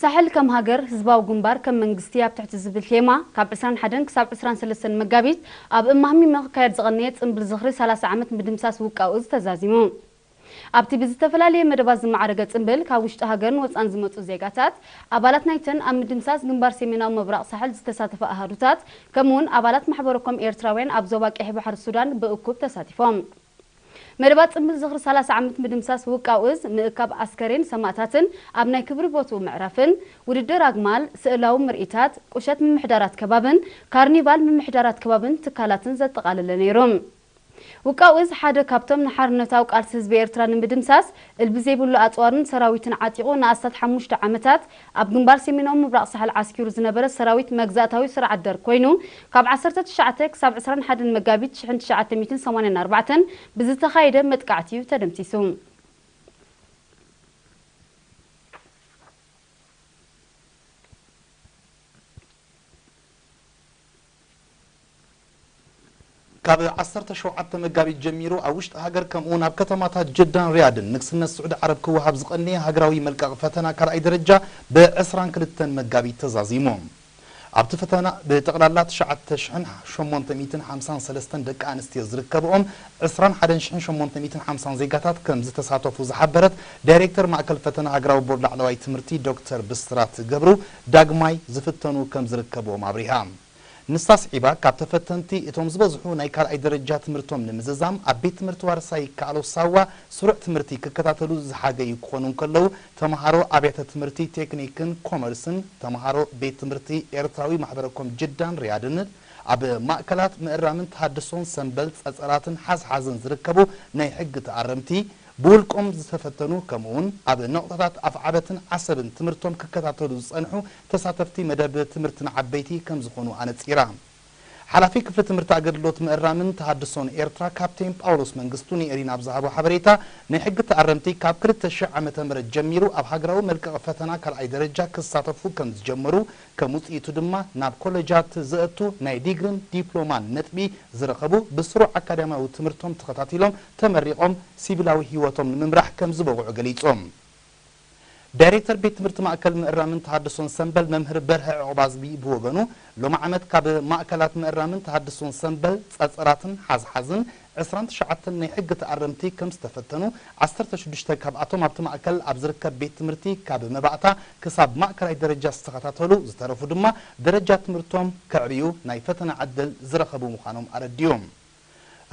ሳሕል ከም ሃገር፣ ህዝባዊ ግንባር ከም መንግስቲ ኣብ ትሕቲ ዝብል ቴማ፣ ካብ ዕስራን ሓደን ክሳብ ዕስራን ሰለስተን መጋቢት ኣብ እማህሚመ ክካየድ ዝቐነየ ጽምብል ዝኽሪ ሰላሳ ዓመት ምድምሳስ ውቃው እዝ ተዛዚሙ። ኣብቲ ብዝተፈላለየ መደባት ዝመዓረገ ጽምብል፣ ካብ ውሽጢ ሃገርን ወጻን ዝመጹ ዜጋታት፣ ኣባላት ናይተን ኣብ ምድምሳስ ግንባር ሰሜናዊ ምብራቕ ሳሕል ዝተሳተፋ ኣሃዱታት፣ ከምኡውን ኣባላት ማሕበረኮም ኤርትራውያን ኣብ ዞባ ቀይሕ ባሕሪ ሱዳን ብእኩብ ተሳቲፎም። መደባት ጽምብል ዝኽሪ ሰላሳ ዓመት ምድምሳስ ውቃው እዝ፣ ምእካብ ኣስከሬን ሰማእታትን ኣብ ናይ ክብሪ ቦትኡ ምዕራፍን፣ ውድድር ኣግማል፣ ስእላዊ ምርኢታት፣ ቁሸት ምምሕዳራት ከባብን ካርኒቫል ምምሕዳራት ከባብን ትካላትን ዘጠቓለለ ነይሩ። ውቃው እዝ ሓደ ካብቶም ንሓርነታዊ ቃልሲ ህዝቢ ኤርትራ ንምድምሳስ እልቢ ዘይብሉ ኣጽዋርን ሰራዊትን ዓጢቑ ንኣስታት ሓሙሽተ ዓመታት ኣብ ግንባር ሰሜናዊ ምብራቕ ሳሕል ዓስኪሩ ዝነበረ ሰራዊት መግዛእታዊ ስርዓት ደርግ ኮይኑ፣ ካብ ዓሰርተ ትሽዓተ ክሳብ ዕስራን ሓደን መጋቢት ሽሕን ትሽዓተ ሚእትን ሰማንያን ኣርባዕተን ብዝተኻየደ መጥቃዕቲ እዩ ተደምሲሱ። ካብ ዓሰርተ ሸውዓተ መጋቢት ጀሚሩ ኣብ ውሽጢ ሃገር ከምኡውን ኣብ ከተማታት ጅዳን ሪያድን ንግስነት ስዑዲ ዓረብ ክወሃብ ዝቐነየ ሃገራዊ መልቀቕ ፈተና ካልኣይ ደረጃ ብ ዕስራን ክልተን መጋቢት ተዛዚሙ። ኣብቲ ፈተና ብጠቕላላ ትሽዓተ ሽሕን ሸሞንተ ሚእትን ሓምሳን ሰለስተን ደቂ ኣንስትዮ ዝርከብኦም ዕስራን ሓደን ሽሕን ሸሞንተ ሚእትን ሓምሳን ዜጋታት ከም ዝተሳተፉ ዝሓበረት ዳይሬክተር ማእከል ፈተና ሃገራዊ ቦርድ ላዕለዋይ ትምህርቲ ዶክተር ብስራት ገብሩ፣ ዳግማይ ዝፍተኑ ከም ዝርከብዎም ኣብሪሃ። ንሳ ስዒባ፣ ካብ ተፈተንቲ እቶም ዝበዝሑ ናይ ካልኣይ ደረጃ ትምህርቶም ንምዝዛም ኣብ ቤት ትምህርቲ ዋርሳይ ይከኣሎ ሳዋ ስሩዕ ትምህርቲ ክከታተሉ ዝሓገዩ ክኾኑ እንከለዉ፣ ተምሃሮ ኣብያተ ትምህርቲ ቴክኒክን ኮመርስን፣ ተምሃሮ ቤት ትምህርቲ ኤርትራዊ ማሕበረኮም ጅዳን ሪያድን፣ ኣብ ማእከላት ምእራምን ተሃድሶን ሰምበል፣ ጸጸራትን ሓዝሓዝን ዝርከቡ ናይ ሕጊ ተኣረምቲ፣ ብውልቆም ዝተፈተኑ፣ ከምኡውን ኣብ ነቑጣታት ኣፍዓበትን ዓሰብን ትምህርቶም ክከታተሉ ዝጸንሑ ተሳተፍቲ መደብ ትምህርቲ ንዓበይቲ ከም ዝኾኑ ኣነጺራ። ሓላፊ ክፍሊ ትምህርቲ ኣገልግሎት ምእራምን ተሃድሶን ኤርትራ ካፕቴን ጳውሎስ መንግስቱ ንኤሪና ኣብ ዝሃቦ ሓበሬታ፣ ናይ ሕጊ ተኣረምቲ ካብ ክልተ ሽሕ ዓመተ ምህረት ጀሚሩ ኣብ ሃገራዊ መልቀቒ ፈተና ካልኣይ ደረጃ ክሳተፉ ከም ዝጀመሩ፣ ከም ውጽኢቱ ድማ ናብ ኮለጃት ዘእቱ ናይ ዲግሪን ዲፕሎማን ነጥቢ ዝረኸቡ፣ ብስሩዕ ኣካዳሚያዊ ትምህርቶም ተኸታቲሎም ተመሪቖም ሲቪላዊ ህይወቶም ንምምራሕ ከም ዝበቕዑ ገሊጾም። ዳይሬክተር ቤት ትምህርቲ ማእከል ምእራምን ተሃድሶን ሰምበል መምህር በርሀ ዑቕባዝጊ ብወገኑ፣ ሎሚ ዓመት ካብ ማእከላት ምእራምን ተሃድሶን ሰምበል፣ ጸጸራትን ሓዝሓዝን ዕስራን ትሽዓተን ናይ ሕጊ ተኣረምቲ ከም ዝተፈተኑ፣ ዓሰርተ ሽዱሽተ ካብኣቶም ኣብቲ ማእከል ኣብ ዝርከብ ቤት ትምህርቲ ካብ መባእታ ክሳብ ማእከላይ ደረጃ ዝተኸታተሉ፣ ዝተረፉ ድማ ደረጃ ትምህርቶም ከዕብዩ ናይ ፈተና ዕድል ዝረኸቡ ምዃኖም ኣረዲኦም።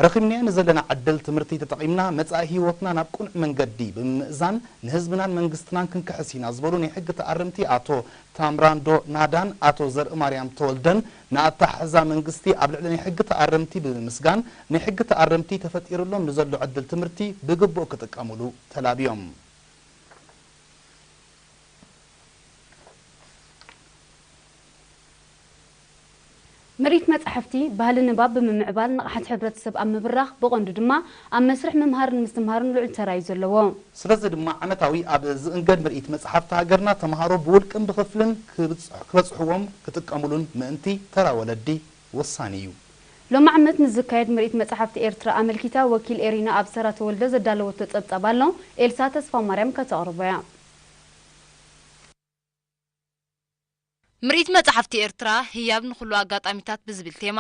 ረኺብናዮ ንዘለና ዕድል ትምህርቲ ተጠቒምና መጻኢ ህይወትና ናብ ቅኑዕ መንገዲ ብምምእዛን ንህዝብናን መንግስትናን ክንክሕስ ኢና ዝበሉ ናይ ሕጊ ተኣረምቲ ኣቶ ታምራንዶ ናዳን ኣቶ ዘርእማርያም ተወልደን ንኣተሓሕዛ መንግስቲ ኣብ ልዕሊ ናይ ሕጊ ተኣረምቲ ብምምስጋን ናይ ሕጊ ተኣረምቲ ተፈጢሩሎም ንዘሎ ዕድል ትምህርቲ ብግቡእ ክጥቀሙሉ ተላብዮም። ምርኢት መጻሕፍቲ፣ ባህሊ ንባብ ብምምዕባል ንቕሓት ሕብረተሰብ ኣብ ምብራኽ፣ ብቐንዱ ድማ ኣብ መስርሕ ምምሃርን ምስትምሃርን ልዑል ተራ እዩ ዘለዎ። ስለዚ ድማ ዓመታዊ ኣብ ዝእንገድ ምርኢት መጻሕፍቲ ሃገርና ተምሃሮ ብውልቅን ብኽፍልን ክብጽሕ-፣ ክበጽሕዎም ክጥቀሙሉን ምእንቲ ተራ ወለዲ ወሳኒ እዩ። ሎሚ ዓመት ንዝካየድ ምርኢት መጻሕፍቲ ኤርትራ ኣመልኪታ ወኪል ኤሪና ኣብሰራ ተወልደ ዘዳለወቶ ጸብጻብ ኣሎ፣ ኤልሳ ተስፋማርያም ከተቕርቦ እያ። ምርኢት መጻሕፍቲ ኤርትራ ህያብ ንኹሉ ኣጋጣሚታት ብዝብል ቴማ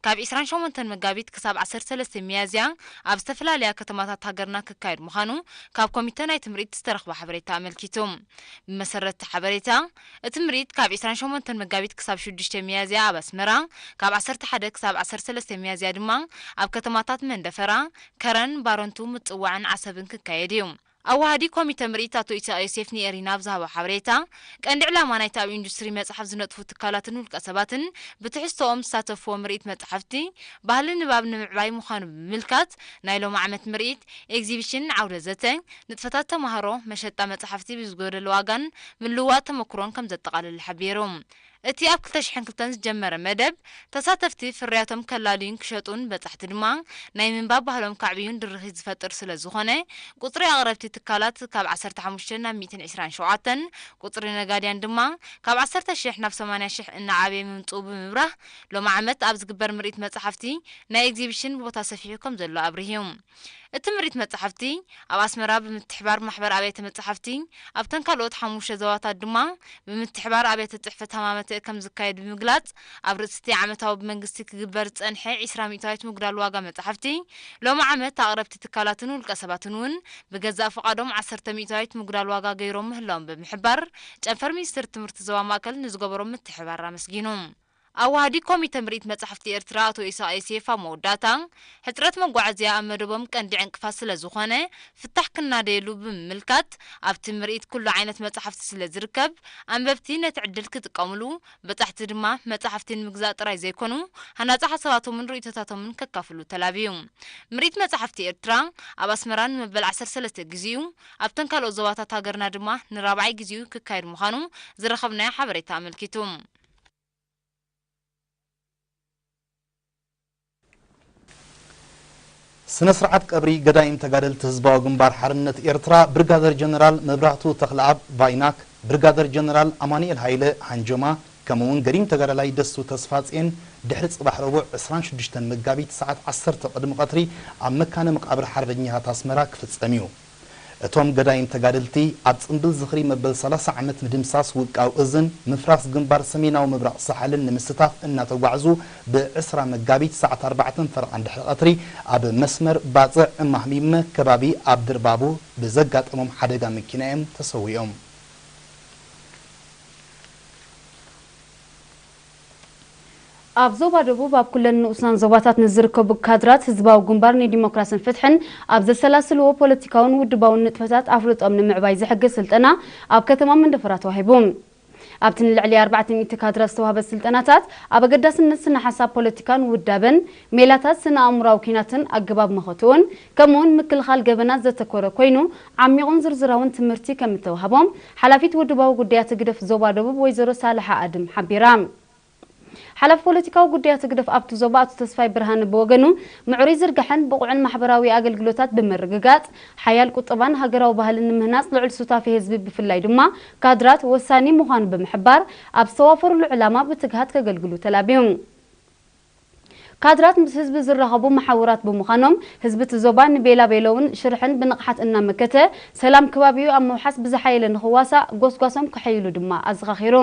ካብ ዕስራን ሸሞንተን መጋቢት ክሳብ ዓሰርተ ሰለስተ ሚያዝያ ኣብ ዝተፈላለያ ከተማታት ሃገርና ክካየድ ምዃኑ ካብ ኮሚተ ናይቲ ምርኢት ዝተረኽበ ሓበሬታ ኣመልኪቱ። ብመሰረት እቲ ሓበሬታ፣ እቲ ምርኢት ካብ ዕስራን ሸሞንተን መጋቢት ክሳብ ሽዱሽተ ሚያዝያ ኣብ ኣስመራ፣ ካብ ዓሰርተ ሓደ ክሳብ ዓሰርተ ሰለስተ ሚያዝያ ድማ ኣብ ከተማታት መንደፈራ፣ ከረን፣ ባረንቱ፣ ምጽዋዕን ዓሰብን ክካየድ እዩ። ኣዋሃዲ ኮሚተ ምርኢት ኣቶ ኢሳቅ ዮሴፍ ንኤሪና ኣብ ዝሃቦ ሓበሬታ፣ ቀንዲ ዕላማ ናይቲ ኣብ ኢንዱስትሪ መጽሓፍ ዝነጥፉ ትካላትን ውልቀ ሰባትን ብትሕዝቶኦም ዝሳተፍዎ ምርኢት መጽሓፍቲ ባህሊ ንባብ ንምዕባይ ምዃኑ ብምምልካት፣ ናይ ሎሚ ዓመት ምርኢት፣ ኤግዚቢሽን፣ ዓውደ ዘተ፣ ንጥፈታት ተማሃሮ፣ መሸጣ መጽሓፍቲ ብዝጎደለ ዋጋን ምልውዋጥ ተመክሮን ከም ዘጠቓልል ሓቢሩ። እቲ ኣብ ክልተ ሽሕን ክልተን ዝጀመረ መደብ፣ ተሳተፍቲ ፍርያቶም ከላልዩን ክሸጡን፣ በጻሕቲ ድማ ናይ ምንባብ ባህሎም ከዕብዩን ድርኺት ዝፈጥር ስለ ዝኾነ፣ ቁጽሪ ኣቕረብቲ ትካላት ካብ ዓሰርተ ሓሙሽተ ናብ ሚእትን ዕስራን ሸውዓተን፣ ቁጽሪ ነጋድያን ድማ ካብ ዓሰርተ ሽሕ ናብ ሰማንያ ሽሕ እናዓበየ ምምጽኡ ብምብራህ፣ ሎሚ ዓመት ኣብ ዝግበር ምርኢት መጻሕፍቲ ናይ ኤግዚቢሽን ቦታ ሰፊሑ ከም ዘሎ ኣብሪሁ። እቲ ምርኢት መጻሕፍቲ ኣብ ኣስመራ ብምትሕባር ማሕበር ኣብያተ መጻሕፍቲ፣ ኣብተን ካልኦት ሓሙሽተ ዞባታት ድማ ብምትሕባር ኣብያተ ጽሕፈት ሃማመተ ከም ዝካየድ ብምግላጽ፣ ኣብ ርእሲ እቲ ዓመታዊ ብመንግስቲ ክግበር ዝጸንሐ ዕስራ ሚእታዊት ምጉዳል ዋጋ መጻሕፍቲ፣ ሎሚ ዓመት ኣቕረብቲ ትካላትን ውልቀ ሰባትን እውን ብገዛእ ፍቓዶም ዓሰርተ ሚእታዊት ምጉዳል ዋጋ ገይሮም ምህላዎም ብምሕባር፣ ጨንፈር ሚኒስትሪ ትምህርቲ ዞባ ማእከል ንዝገበሮ ምትሕባር ኣመስጊኑ። ኣዋሃዲ ኮሚተ ምርኢት መጻሕፍቲ ኤርትራ ኣቶ ኢሳቕ ዮሴፍ ኣብ መወዳእታ፣ ሕጽረት መጓዓዝያ ኣብ መደቦም ቀንዲ ዕንቅፋት ስለ ዝኾነ፣ ፍታሕ ክናደየሉ ብምምልካት፣ ኣብቲ ምርኢት ኩሉ ዓይነት መጻሕፍቲ ስለ ዝርከብ፣ ኣንበብቲ ነቲ ዕድል ክጥቀምሉ፣ በጻሕቲ ድማ መጻሕፍቲ ንምግዛእ ጥራይ ዘይኮኑ፣ ሃናጺ ሓሳባቶምን ርእይቶታቶምን ከካፍሉ ተላብዩ። ምርኢት መጻሕፍቲ ኤርትራ ኣብ ኣስመራ ንመበል ዓሰርተ ሰለስተ ግዜኡ ኣብተን ካልኦት ዞባታት ሃገርና ድማ ንራብዓይ ግዜኡ ክካየድ ምዃኑ ዝረኸብናዮ ሓበሬታ ኣመልኪቱ። ስነ ስርዓት ቀብሪ ገዳይም ተጋደልቲ ህዝባዊ ግንባር ሓርነት ኤርትራ ብርጋደር ጀነራል መብራህቱ ተኽለኣብ ቫይናክ፣ ብርጋደር ጀነራል ኣማኑኤል ሃይለ ሃንጆማ፣ ከምኡ እውን ገዲም ተጋዳላይ ደሱ ተስፋጽዮን ድሕሪ ጽባሕ ረቡዕ ዕስራን ሽዱሽተን መጋቢት ሰዓት ዓሰርተ ቅድሚ ቀትሪ ኣብ መካነ መቃብር ሓርበኛታት ኣስመራ ክፍጸም እዩ። እቶም ገዳይም ተጋደልቲ ኣብ ጽምብል ዝኽሪ መበል ሰላሳ ዓመት ምድምሳስ ውቃው እዝን ምፍራስ ግንባር ሰሜናዊ ምብራቕ ሳሕልን ንምስታፍ እናተጓዕዙ ብዕስራ መጋቢት ሰዓት ኣርባዕተን ፈረቓን ድሕሪ ቀትሪ ኣብ መስመር ባጽዕ እማህሚመ ከባቢ ኣብ ድርባቡ ብዘጋጠሞም ሓደጋ መኪና እዮም ተሰዊኦም። ኣብ ዞባ ደቡብ ኣብ ኩለን ንኡሳን ዞባታት ንዝርከቡ ካድራት ህዝባዊ ግንባር ንዲሞክራስን ፍትሕን ኣብ ዘሰላስልዎ ፖለቲካውን ውድባውን ንጥፈታት ኣፍልጦም ንምዕባይ ዝሕግዝ ስልጠና ኣብ ከተማ መንደፈራ ተዋሂቡ። ኣብቲ ንልዕሊ ኣርባዕተ ሚእቲ ካድራት ዝተዋህበ ስልጠናታት ኣብ ኣገዳስነት ስነ ሓሳብ ፖለቲካን ውዳበን፣ ሜላታት ስነ ኣእምራዊ ኲናትን ኣገባብ መኸትኡን፣ ከምኡውን ምክልኻል ገበናት ዘተኮረ ኮይኑ፣ ዓሚቑን ዝርዝራውን ትምህርቲ ከም እተዋህቦም ሓላፊት ውድባዊ ጉዳያት ህግደፍ ዞባ ደቡብ ወይዘሮ ሳልሓ ኣድም ሓቢራ። ሓላፊ ፖለቲካዊ ጉዳያት ህግደፍ ኣብቲ ዞባ ኣቶ ተስፋይ ብርሃነ ብወገኑ፣ ምዕሩይ ዝርጋሐን ብቑዕን ማሕበራዊ ኣገልግሎታት ብምርግጋጽ፣ ሓያል ቁጠባን ሃገራዊ ባህልን ንምህናጽ ልዑል ሱታፌ ህዝቢ ብፍላይ ድማ ካድራት ወሳኒ ምዃኑ ብምሕባር፣ ኣብ ዝተዋፈሩሉ ዕላማ ብትግሃት ከገልግሉ ተላብዩ። ካድራት ምስ ህዝቢ ዝራኸቡ መሓውራት ብምዃኖም፣ ህዝቢ እቲ ዞባ ንቤላ ቤለውን ሽርሕን ብንቕሓት እናመከተ፣ ሰላም ከባቢኡ ኣብ ምውሓስ ብዝሓየለ ንኽዋሳእ ጎስጓሶም ከሐይሉ ድማ ኣዘኻኺሩ።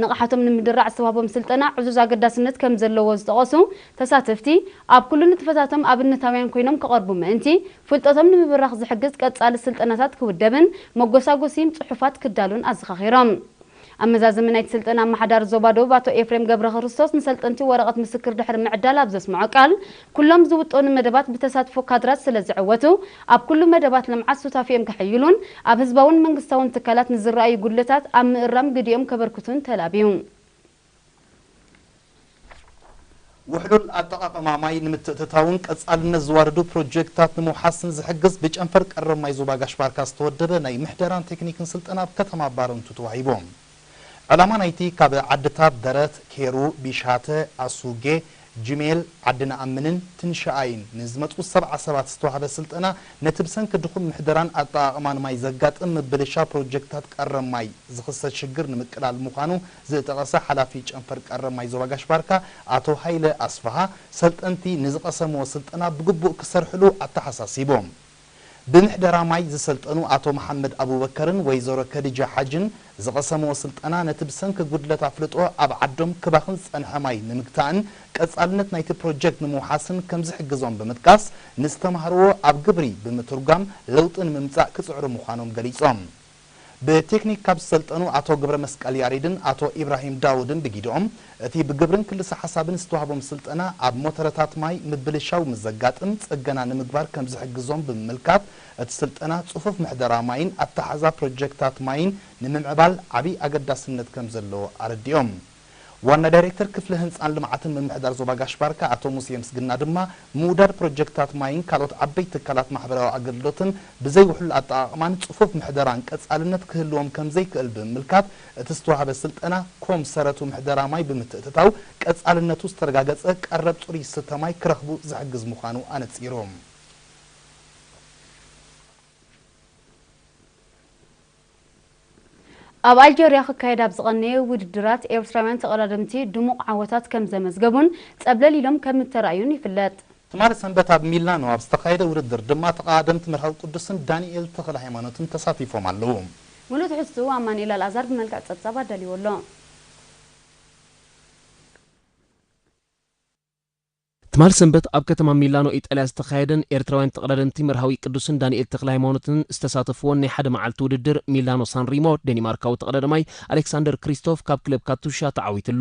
ንቕሓቶም ንምድራዕ ዝተዋህቦም ስልጠና ዕዙዝ ኣገዳስነት ከም ዘለዎ ዝጠቐሱ ተሳተፍቲ፣ ኣብ ኩሉ ንጥፈታቶም ኣብነታውያን ኮይኖም ክቐርቡ ምእንቲ፣ ፍልጠቶም ንምብራኽ ዝሕግዝ ቀጻሊ ስልጠናታት ክውደብን መጎሳጎሲን ጽሑፋት ክዳሉን ኣዘኻኺሮም። ኣመዛዘሚ ናይቲ ስልጠና ኣመሓዳሪ ዞባ ደቡብ ኣቶ ኤፍሬም ገብረ ክርስቶስ ንሰልጠንቲ ወረቐት ምስክር ድሕሪ ምዕዳል ኣብ ዘስምዖ ቃል፣ ኩሎም ዝውጠኑ መደባት ብተሳትፎ ካድራት ስለ ዝዕወቱ፣ ኣብ ኩሉ መደባት ልምዓት ሱታፌኦም ከሐይሉን ኣብ ህዝባውን መንግስታውን ትካላት ንዝረኣዩ ጉድለታት ኣብ ምእራም ግዲኦም ከበርክቱን ተላብዩ። ውሕሉል ኣጠቓቕማ ማይ ንምትእትታውን ቀጻልነት ዝዋደዱ ፕሮጀክትታት ንምውሓስን ዝሕግዝ ብጨንፈር ቀረብ ማይ ዞባ ጋሽ ባርካ ዝተወደበ ናይ ምሕደራን ቴክኒክን ስልጠና ኣብ ከተማ ባረንቱ ተዋሂቡ። ዕላማ ናይቲ ካብ ዓድታት ደረት፣ ኬሩ፣ ቢሻተ፣ ኣሱጌ፣ ጅሜል፣ ዓዲ ነኣምንን ትንሽኣይን ንዝመጹ ሰብዓ ሰባት ዝተዋህበ ስልጠና ነቲ ብሰንኪ ድኹም ምሕደራን ኣጠቓቕማን ማይ ዘጋጥም ምብልሻው ፕሮጀክትታት ቀረብ ማይ ዝኽሰት ሽግር ንምቅላል ምዃኑ ዝጠቐሰ ሓላፊ ጨንፈር ቀረብ ማይ ዞባ ጋሽ ባርካ ኣቶ ሃይለ ኣስፍሃ፣ ሰልጠንቲ ንዝቐሰምዎ ስልጠና ብግቡእ ክሰርሕሉ ኣተሓሳሲቦም። ብምሕደራ ማይ ዝሰልጠኑ ኣቶ መሓመድ ኣቡበከርን ወይዘሮ ከድጃ ሓጅን ዝቐሰምዎ ስልጠና ነቲ ብሰንኪ ጉድለት ኣፍልጦ ኣብ ዓዶም ክባኽን ዝጸንሐ ማይ ንምግታእን ቀጻልነት ናይቲ ፕሮጀክት ንምውሓስን ከም ዝሕግዞም ብምጥቃስ፣ ንዝተማህርዎ ኣብ ግብሪ ብምትርጓም ለውጢ ንምምጻእ ክጽዕሩ ምዃኖም ገሊጾም። ብቴክኒክ ካብ ዝሰልጠኑ ኣቶ ገብረ መስቀል ያሬድን ኣቶ ኢብራሂም ዳውድን ብጊድኦም፣ እቲ ብግብርን ክልሰ ሓሳብን ዝተዋህቦም ስልጠና ኣብ ሞተረታት ማይ ምብልሻው ምስ ዘጋጥም ጽገና ንምግባር ከም ዝሕግዞም ብምምልካት፣ እቲ ስልጠና ጽፉፍ ምሕደራ ማይን ኣተሓዛ ፕሮጀክታት ማይን ንምምዕባል ዓቢ ኣገዳስነት ከም ዘለዎ ኣረዲኦም። ዋና ዳይሬክተር ክፍሊ ህንፃን ልምዓትን ምምሕዳር ዞባ ጋሽ ባርካ ኣቶ ሙሴ ምስግና ድማ፣ ምውዳድ ፕሮጀክታት ማይን ካልኦት ዓበይቲ ትካላት ማሕበራዊ ኣገልግሎትን ብዘይውሕሉል ኣጠቓቕማን ፅፉፍ ምሕደራን ቀፃልነት ክህልዎም ከምዘይክእል ብምምልካት፣ እቲ ዝተዋህበ ስልጠና ኮም ሰረቱ ምሕደራ ማይ ብምትእትታው ቀፃልነቱ ዝተረጋገፀ ቀረብ ፅሩይ ዝስተ ማይ ክረኽቡ ዝሕግዝ ምዃኑ ኣነፂሮም። ኣብ ኣልጀርያ ክካየድ ኣብ ዝቐነየ ውድድራት ኤርትራውያን ተቐዳደምቲ ድሙቕ ዓወታት ከም ዘመዝገቡን ጸብለል ኢሎም ከም እተራእዩን ይፍለጥ። ትማሊ ሰንበት ኣብ ሚላኖ ኣብ ዝተኻየደ ውድድር ድማ ተቐዳደምቲ መርሃዊ ቅዱስን ዳንኤል ተኽለ ሃይማኖትን ተሳቲፎም ኣለዉ። ሙሉእ ትሕዝትኡ ኣማኑኤል ኣልኣዛር ብመልክዕ ጸብጻብ ኣዳልይዎ ኣሎ። ትማል ሰንበት ኣብ ከተማ ሚላኖ ኢጣልያ ዝተኻየደን ኤርትራውያን ተቐዳደምቲ መርሃዊ ቅዱስን ዳንኤል ተኽለ ሃይማኖትን ዝተሳተፍዎን ናይ ሓደ መዓልቲ ውድድር ሚላኖ ሳን ሪሞ ደኒማርካዊ ተቐዳዳማይ ኣሌክሳንደር ክሪስቶፍ ካብ ክለብ ካቱሻ ተዓዊትሉ።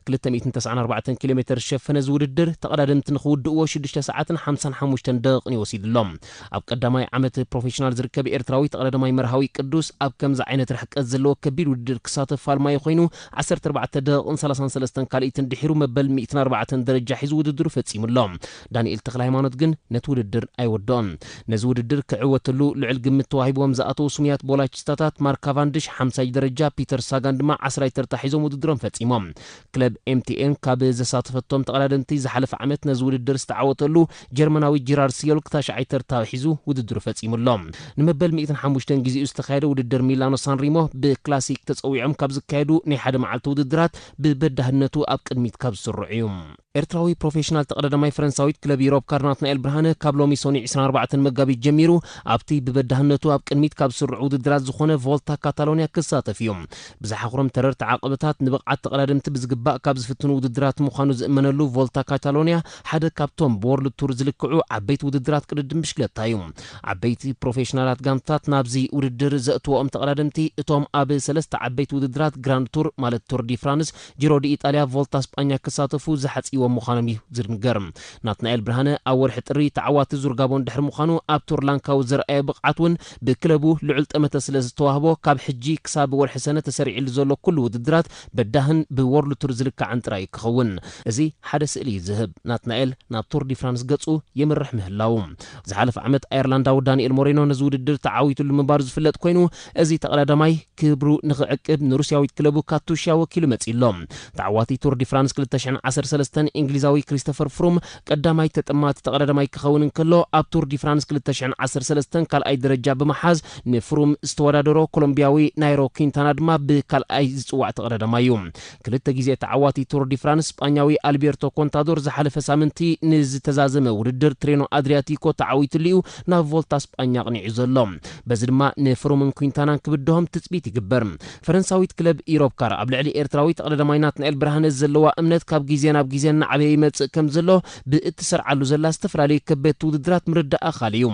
ክልተ ሚእትን ተስዓን ኣርባዕተን ኪሎ ሜተር ዝሸፈነ እዚ ውድድር ተቐዳደምቲ ንኽውድእዎ ሽዱሽተ ሰዓትን ሓምሳን ሓሙሽተን ደቂቕን እዩ ወሲድሎም። ኣብ ቀዳማይ ዓመት ፕሮፌሽናል ዝርከብ ኤርትራዊ ተቐዳዳማይ መርሃዊ ቅዱስ ኣብ ከምዚ ዓይነት ርሕቀት ዘለዎ ከቢድ ውድድር ክሳተፍ ፋልማዮ ኮይኑ ዓሰርተ ኣርባዕተ ደቂቕን ሰላሳን ሰለስተን ካልኢትን ድሒሩ መበል ሚእትን ኣርባዕተን ደረጃ ሒዙ ውድድሩ ፈጺሙ ኣሎ። ዳንኤል ተኽለሃይማኖት ግን ነቲ ውድድር ኣይወደኦን። ነዚ ውድድር ክዕወተሉ ልዑል ግምት ተዋሂብዎም ዝኣተዉ ስሙያት ቦላቺስታታት ማርክ ካቫንድሽ ሓምሳይ ደረጃ፣ ፒተር ሳጋን ድማ ዓስራይ ተርታ ሒዞም ውድድሮም ፈጺሞም። ክለብ ኤምቲኤን ካብ ዘሳተፈቶም ተቐዳደምቲ ዝሓለፈ ዓመት ነዚ ውድድር ዝተዓወተሉ ጀርመናዊ ጂራርድ ስዮልክ ታሽዓይ ተርታ ሒዙ ውድድሩ ፈጺሙ ኣሎ። ንመበል ሚእትን ሓሙሽተን ግዜኡ ዝተኻየደ ውድድር ሚላኖ ሳንሪሞ ብክላሲክ ተጸዊዖም ካብ ዝካየዱ ናይ ሓደ መዓልቲ ውድድራት ብበዳህነቱ ኣብ ቅድሚት ካብ ዝስርዑ እዩ። ኤርትራዊ ፕሮፌሽናል ተቐዳዳማይ ፈረንሳዊት ክለብ ዩሮፕ ካር ናትናኤል ብርሃነ ካብ ሎሚ ሰኑይ ዕስራን ኣርባዕተን መጋቢት ጀሚሩ ኣብቲ ብበዳህነቱ ኣብ ቅድሚት ካብ ዝስርዑ ውድድራት ዝኾነ ቮልታ ካታሎንያ ክሳተፍ እዩ። ብዝሓኽሮም ተረርቲ ዓቐበታት ንብቕዓት ተቐዳደምቲ ብዝግባእ ካብ ዝፍትኑ ውድድራት ምዃኑ ዝእመነሉ ቮልታ ካታሎንያ ሓደ ካብቶም ብወርልድ ቱር ዝልክዑ ዓበይቲ ውድድራት ቅድድም ብሽክለታ እዩ። ዓበይቲ ፕሮፌሽናላት ጋንታታት ናብዚ ውድድር ዘእትወኦም ተቐዳደምቲ እቶም ኣብ ሰለስተ ዓበይቲ ውድድራት ግራንድ ቱር ማለት ቱር ዲ ፍራንስ፣ ጂሮ ዲ ኢጣልያ፣ ቮልታ ስጳኛ ክሳተፉ ዝሓጽይዎም ምዃኖም እዩ ዝንገር። ናትናኤል ብርሃነ ኣብ ወርሒ ጥሪ ተዓዋቲ ዙር ጋቦን ድሕሪ ምዃኑ ኣብ ቱር ላንካዊ ዘርኣዮ ብቕዓት እውን ብክለቡ ልዑል ጠመተ ስለ ዝተዋህቦ ካብ ሕጂ ክሳብ ወርሒ ሰነ ተሰሪዕሉ ዘሎ ኩሉ ውድድራት በዳህን ብወርልድ ቱር ዝልካዕን ጥራይ እዩ ክኸውን። እዚ ሓደ ስእሊ እዩ ዝህብ። ናትናኤል ናብ ቱር ዲ ፍራንስ ገጹ የምርሕ ምህላዉ። ዝሓለፈ ዓመት ኣየርላንዳዊ ዳንኤል ሞሬኖ ነዚ ውድድር ተዓዊትሉ ምንባሩ ዝፍለጥ ኮይኑ፣ እዚ ተቐዳዳማይ ክብሩ ንኽዕቅብ ንሩስያዊት ክለቡ ካቱሽያ ወኪሉ መጺኡ ኣሎ። ተዓዋቲ ቱር ዲ ፍራንስ ክልተ ሽሕን ዓሰርተ ሰለስተን እንግሊዛዊ ክሪስቶፈር ፍሩም ቀዳማይ ተጠማቲ ተቐዳዳማይ ክኸውን እንከሎ፣ ኣብ ቱር ዲ ፍራንስ ክልተ ሽሕን ዓሰርተ ሰለስተን ካልኣይ ደረጃ ብምሓዝ ንፍሩም ዝተወዳደሮ ኮሎምቢያዊ ናይሮ ኪንታና ድማ ብካልኣይ ዝጽዋዕ ተቐዳዳማይ እዩ። ክልተ ግዜ ተዓዋቲ ቱር ዲ ፍራንስ ስጳኛዊ ኣልቤርቶ ኮንታዶር ዝሓለፈ ሳምንቲ ንዝተዛዘመ ውድድር ትሬኖ ኣድሪያቲኮ ተዓዊትሉ እዩ ናብ ቮልታ ስጳኛ ኣቕኒዑ ዘሎ። በዚ ድማ ንፍሩምን ኩንታናን ክብድሆም ትጽቢት ይግበር። ፈረንሳዊት ክለብ ኢሮፕ ካር ኣብ ልዕሊ ኤርትራዊ ተቐዳዳማይ ናትናኤል ብርሃነ ዘለዋ እምነት ካብ ግዜ ናብ ግዜ እናዓበየ ይመጽእ ከም ዘሎ ብእትሰርዓሉ ዘላ ዝተፈላለዩ ከበድቲ ውድድራት ምርዳእ ኣኻሊ እዩ።